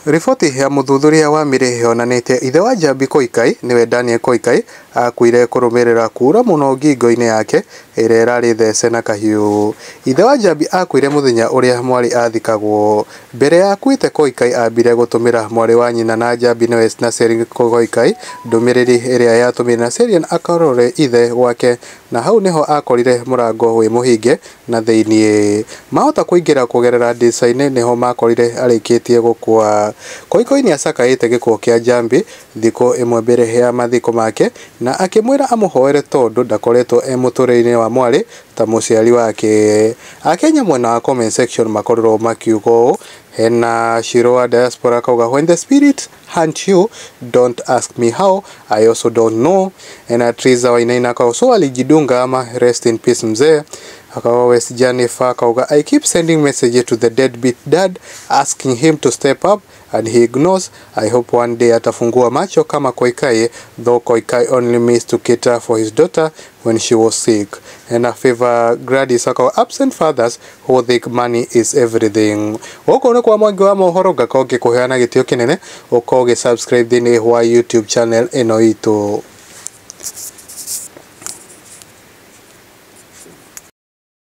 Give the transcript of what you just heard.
Riboti ya mũthuthuria wa mĩrĩ yonanĩtie ithe wa Njambi Koikai nĩwe Daniel Koikai akuire kũrũmĩrĩra kura mũno ngingo-inĩ yake ĩrĩa ĩrarĩ thece na kahiũ. Ithe wa Njambi akuire mũthenya ũrĩa mwarĩ athikagwo. Mbere ya akuĩte Koikai ambire gũtũmĩra mwarĩ wa nyina na Njambi nĩwe Naserian Koikai ndũmĩrĩri ĩrĩa yatũmire Naserian akarore ithe gwake na hau nĩho akorire mũrango wĩ mũhinge na thĩiniĩ. Mahota kũingĩra kũgerera ndirica-inĩ nĩho makorire arĩkĩtie gũkua. Koikai nĩacakaĩte gĩkuũ kĩa Njambi thikũ ĩmwe mbere ya mathiko make na akĩmwĩra amũhoere tondũ ndakoretwo e mũtũrĩre-inĩ wa mwarĩ ta mũciari wake. Akenya mwena wa comment section makorirwo makiuga ũũ, hena Shiro wa diaspora akauga, "When the spirit hunt you, don't ask me how, I also don't know." Ena Triza Wainaina akauga, "So alijidunga ama? Rest in peace mzee." Akawa West Jennifer akauga, "I keep sending messages to the deadbeat dad asking him to step up and he ignores. I hope one day atafungua macho kama Koikai, though Koikai only missed to cater for his daughter when she was sick." And a favor Gladys akauga, "Absent fathers who think money is everything." Gũkũ nĩ kwa Mwangi wa mohoro, ngakorwo ngĩkũheana gĩtĩo kĩnene ũkorwo ũgĩ subscribe thĩinĩ wa YouTube channel ĩno itũ.